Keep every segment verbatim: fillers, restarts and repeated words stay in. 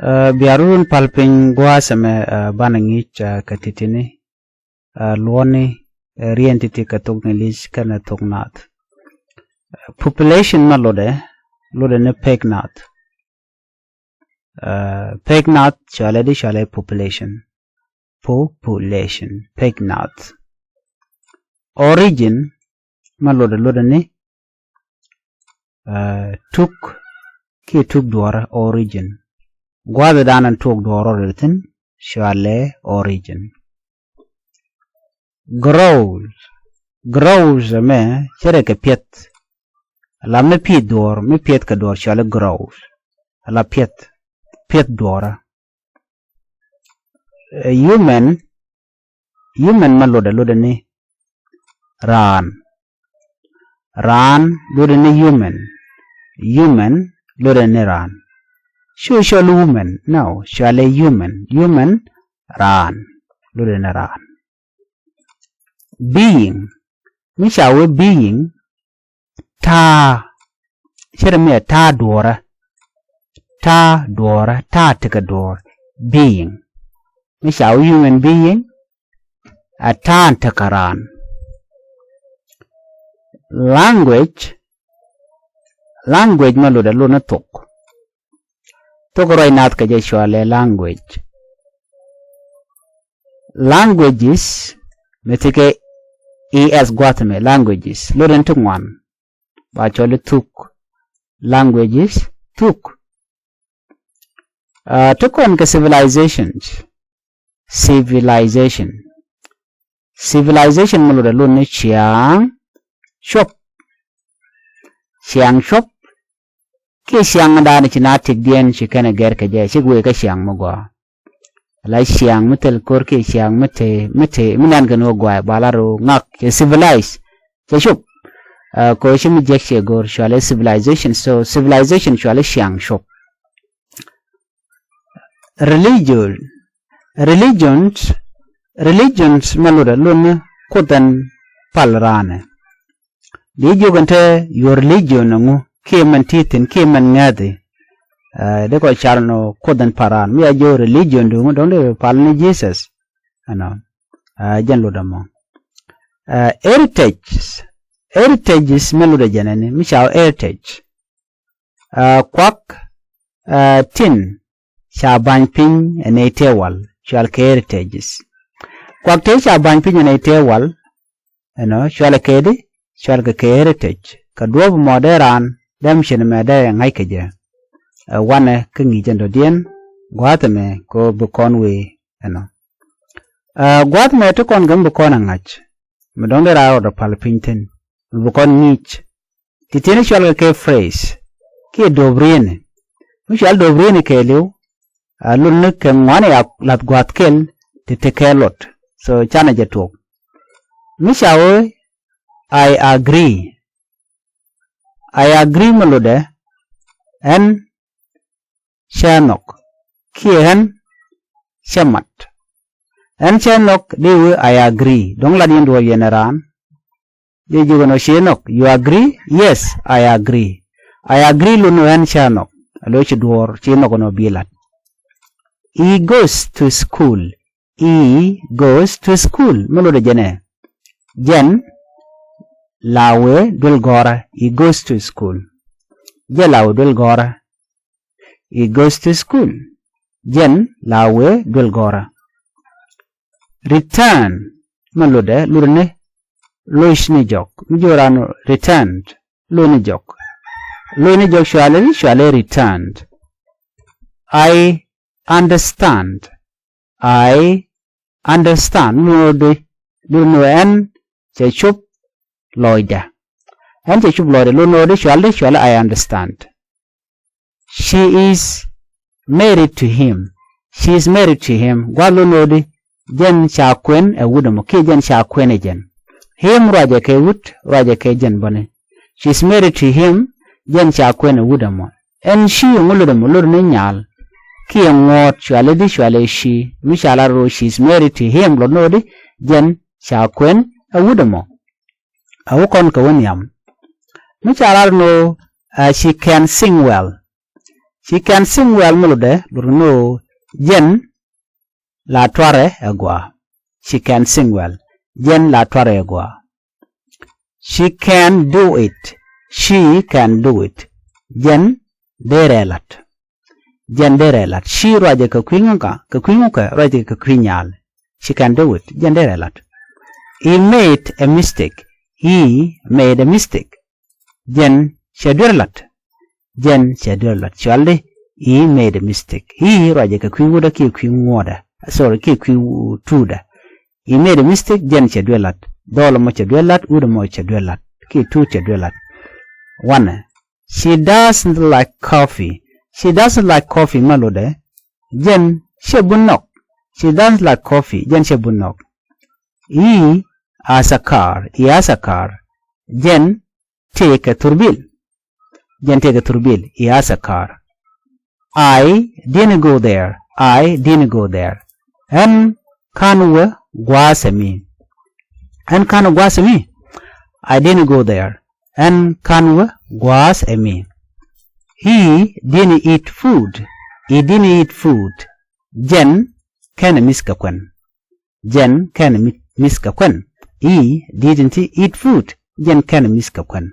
Ɛ, bia run pal piny gua̱a̱th ɛmɛ, ɛ, banɛ ŋi̱i̱c, ɛ, kɛ ti̱ti̱ni, ɛ, luɔ̱ni, ɛ, riɛn ti̱ti̱ kɛ thok Ŋi̱li̱c kɛnɛ thok Naath. Ɛ, population mɛ lotdɛ, lotdɛ ni pek Naath. Ɛ, pek Naath cɔalɛ di, cɔalɛ population. Population, pek Naath. Origin mɛ lotdɛ, lotdɛ ni, ɛ, tuk kiɛ tuk duɔ̱ɔ̱rä, origin. Gua̱a̱th dan in tuk duɔ̱ɔ̱rä rɛl thi̱n cɔalɛ origin. Growth, growth ɛmɛ cɛ rɛ kɛ piɛth. Ala mi pi̱i̱th duɔ̱ɔ̱r, mi piɛth kɛ duɔ̱ɔ̱r cɔalɛ growth. Ala piɛth, piɛth duɔ̱ɔ̱rä. Ɛ, human, human mɛ lotdɛ, lotdɛ ni raan. Raan lotdɛ ni human. Human lotdɛ ni raan. Cu cɔl woman, no, cɔalɛ human. Human, raan. Lotdɛ ni raan. Being, mi ca wee being, ta̱a̱, cɛ rɛ mi ɛ ta̱a̱ duɔ̱ɔ̱rä. Ta̱a̱ duɔ̱ɔ̱rä, ta̱a̱ tekɛ duɔ̱ɔ̱r. Being, mi ca wee human being, a ta̱a̱ tekɛ raan. Language, language mɛ lotdɛ, lotdɛ ni thok. Thok ruac Naath kɛ jɛ cɔalɛ language. Languages, mi thikɛ E S gua̱a̱th ɛmɛ, languages, lotdɛ ni ti ŋuan. Ba cɔl i̱ thuk. Languages, thuk. Ɛ, ti kɔn kɛ civilizations. Civilization. Civilization mɛ lotdɛ, lotdɛ ni ciaŋ cuɔp. Ciaŋ cuɔp. Kiɛ ciaŋ dan ci na tëkdiɛn ci kɛn ɛ gɛr kɛ jɛ, cik wee kä ciaŋ mi gɔaa. La ciaŋ mi thil ko̱r kiɛ ciaŋ mi te, mi te, mi nɛn kɛn wä guay, ba la ru ŋak, cɛ civilize, cɛ cop. Ɛ, ko ci mi jek cɛ go̱r, cɔalɛ civilization. So civilization cɔalɛ ciaŋ cop. Religion, religions, religions mɛ lotdɛ, lotdɛ ni kuoth in pal raanɛ. Di jiök ɛn te your religion ɛŋu, kiɛ mɛn ti̱i̱ thi̱n, kiɛ mɛn ŋäthi. Ɛ, di kɔ car nɔ kuoth in pal raan. Mi ca jiök religion du ŋu, dɔ̱ŋ di pal ni Jesus. Ɛnɔ. Ɛ, jɛn lotdɛ mɔ. Ɛ, heritage, heritages mɛ lotdɛ jɛn ɛni, mi ca wee heritage. Ɛ, kuak, ɛ, tin ca ba̱ny piny ɛ nɛy tëë wal, cɔal kɛ heritages. Kuak tëë ca ba̱ny piny ɛ nɛy tëë wal, ɛnɔ, cɔal kɛ di, cɔal kɛ kɛ heritage. Kɛ duɔ̱ɔ̱p mɔ dee raan, dee mi cin mɛ dee ŋa̱c kɛ jɛ. Ɛ, wanɛ kä ŋi̱i̱c ɛn dɔ̱diɛn, gua̱a̱th ɛmɛ kɛ ɣöö bi kɔn wee, ɛnɔ. Ɛ, gua̱a̱th ɛmɛ ti kɔn kɛ mi bi kɔn ɛ ŋa̱c, mi dɔ̱ŋ dee raan rɔɔdɛ pal piny thi̱n, mi bi kɔn ŋi̱i̱c. Ti tiɛni cɔal kɛ kɛ phrase, kiɛ do̱p rieni. Mi cɔal do̱p rieni kɛɛliw, a, lotdɛ ni kɛ ŋuani a lath gua̱a̱th kɛl ti te kɛ luɔt. So canɛ jɛ tuɔk. Mi ca wee I agree. I agree mɛ lotdɛ, ɛn cä nhɔk, kiɛ ɛn cä mat. Ɛn cä nhɔk, di wee I agree. Dɔ̱ŋ lat yɛn duɔ̱ɔ̱p yɛn ɛ raan. Di jiök ɛn ɣöö ci nhɔk, you agree? Yes, I agree. I agree lotdɛ ni ɣöö ɛn cä nhɔk. Alo ci duɔ̱ɔ̱r, ci nhɔk ɛn ɣöö bi lat. He goes to school. He goes to school. Mɛ lotdɛ jɛn ɛ, jɛn la wee duel gɔ̱rä. He goes to school. Jɛn la wee duel gɔ̱rä. He goes to school. Jɛn la wee duel gɔ̱rä. Return mɛ lotdɛ, lotdɛ ni loc ni jɔk. Mi jiök raan returned, loc ni jɔk. Loc ni jɔk cɔalɛ di, cɔalɛ returned. I understand. I understand. Lotdɛ ni, lotdɛ ni ɛn cɛ cop lɔcdä. Ɛn cɛ cop lɔcdä, lotdɛ ni cɔal di, cɔalɛ I understand. She is married to him. She is married to him. Gua̱a̱th lotdɛ ni jɛn ca kuɛn ɛ wut ɛmɔ, kiɛ jɛn ca kuɛn ɛ jɛn. Him ruacɛ kɛ wut, ruacɛ kɛ jɛn bäni. She is married to him, jɛn ca kuɛn ɛ wut ɛmɔ. Ɛn she ɛŋu lotdɛ mɔ? Lotdɛ ni nyal. Kiɛ ŋuɔ̱ɔ̱t, cɔalɛ di, cɔalɛ she. Mi ca lar ɣöö she is married to him, lotdɛ ni jɛn ca kuɛn ɛ wut ɛmɔ. A wä kɔn kɛ wä nhiam. Mi ca lar ni ɣöö, uh, she can sing well. She can sing well mi lotdɛ, lotdɛ ni ɣöö jɛn la tuarɛ ɛ gɔaa. She can sing well. Jɛn la tuarɛ ɛ gɔaa. She can do it. She can do it. Jɛn dee rɛɛ lat. Jɛn dee rɛɛ lat. She ruacɛ kɛ kui̱ ŋukä, kɛ kui̱ ŋukä, ruacɛ kɛ kui̱ nyal. She can do it. Jɛn dee rɛɛ lat. He made a mistake. He made a mistake. Jɛn cɛ duer lat. Jɛn cɛ duer lat. Cɔaldi, he made a mistake. He ruacɛ kɛ kui̱ wutdä kiɛ kui̱ ŋuɔ̱tdä. Sorry, kiɛ kui̱ wu-, tuutdä. He made a mistake, jɛn cɛ duer lat. Dhɔl ɛmɔ cɛ duer lat, wut ɛmɔ cɛ duer lat. Kiɛ tuut cɛ duer lat. Wanɛ. She doesn't like coffee. She doesn't like coffee mi lotdɛ. Jɛn cɛ bun nhɔk. She doesn't like coffee. Jɛn cɛ bun nhɔk. He has a car. He has a car. Jɛn tëëkɛ thurbil. Jɛn tëëkɛ thurbil. He has a car. I didn't go there. I didn't go there. Ɣän /ka̱n wä gua̱a̱th ɛ mi. Ɣän /ka̱n wä gua̱a̱th ɛ mi. I didn't go there. Ɣän /ka̱n wä gua̱a̱th ɛ mi. He didn't eat food. He didn't eat food. Jɛn /kenɛ mi̱th kɛ kuɛn. Jɛn /kenɛ mi-, mi̱th kɛ kuɛn. He didn't eat food. Jɛn /kenɛ mi̱th kɛ kuɛn.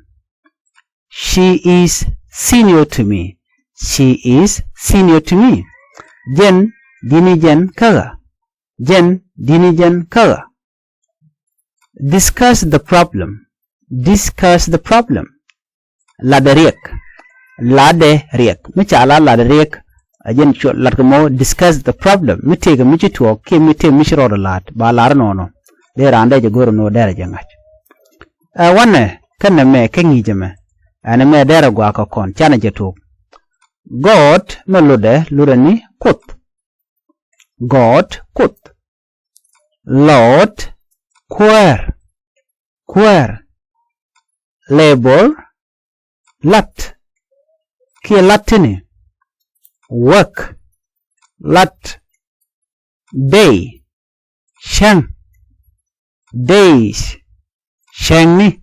She is senior to me. She is senior to me. Jɛn di̱t ni jɛn kä ɣä. Jɛn di̱t ni jɛn kä ɣä. Discuss the problem. Discuss the problem. Latdɛ riɛk. Latdɛ riɛk. Mi ca lat latdɛ riɛk. A jɛn cu lat kɛ mɔ discuss the problem. Mi tëëkɛ mi ci tuɔɔk kiɛ mi tëëkɛ mi ci rɔɔdɛ la̱t ba lar nɔnɔ. Dee raan dee jɛ go̱r nɔ derɛ jɛ ŋa̱c. Ɛ wanɛ kɛnɛ mɛ kä ŋi̱i̱cɛ mɛ. Ɛn mɛ derɛ gɔaa kɛ kɔn canɛ jɛ tuɔɔk. God mɛ lotdɛ lotdɛ ni Kuoth. God, Kuoth. Lord, kuäär. Kuäär. Labor, la̱t. Kiɛ la̱t ti̱ni. Work, la̱t. Day, cäŋ. Days, cäŋni.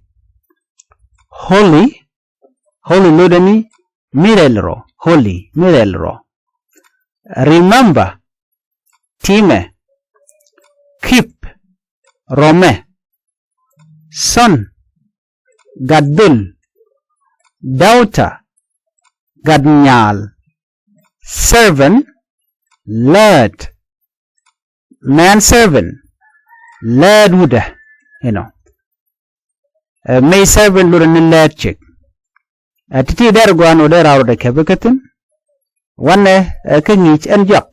Holy, holy lotdɛ ni mi rɛl rɔ. Holy, mi rɛl rɔ. Remember, ti̱mɛ. Keep, rɔmɛ. Son, gat dhöl. Daughter, gat nyaal. Servant, lät. Man servant, lät wutdä. You know. Ɛ, maid servant lotdɛ ni lät cik. Ɛ, ti̱ti̱ derɛ gɔaa nɔ dee raar rɔɔdɛ kɛp kä thi̱n. Wanɛ, ɛ, kä ŋi̱i̱c ɛn jɔak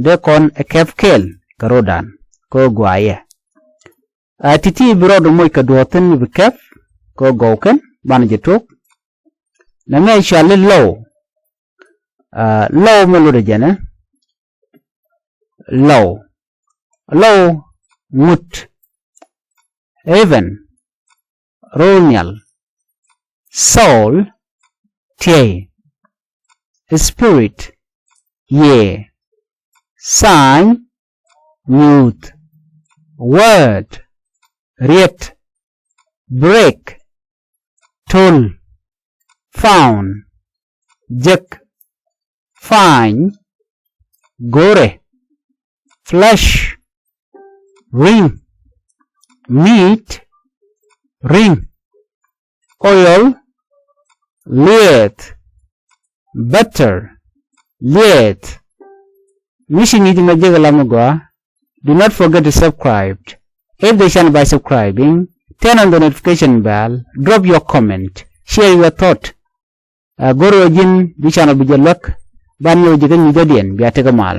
dee kɔn ɛ kɛp kɛɛl kɛ rɔɔdan kɛ ɣöö gɔaa yɛ. Ɛ, ti̱ti̱ bi rɔɔdɛ moc kɛ duɔ̱ɔ̱r thi̱n bi kɛp kɛ ɣöö gɔw kɛn banɛ jɛ tuɔɔk. Nɛmɛ cɔal i̱ lɔw. Ɛ, lɔw mɛ lotdɛ jɛnɛ. Lɔw. Lɔw, ŋut. Heaven, ro̱o̱l nhial. Soul, tiey. Spirit, yiëë. Sign, nyuuth. Word, riet. Break, to̱l. Found, jek. Fine, go̱rɛ. Flesh, ring. Meat, ri̱ŋ. Oil, lieth. Butter, lieth. Mi ci ŋi̱i̱c mɛ jek lam mi gɔaa. Do not forget to subscribe. If the channel by subscribing, turn on the notification bell, drop your comment, share your thought. Ɛ, go̱r ɣöö ji̱n bi channel bi jɛ luäk, ban nyɔk ji̱ kä nyuucädiɛn bia tekɛ mal.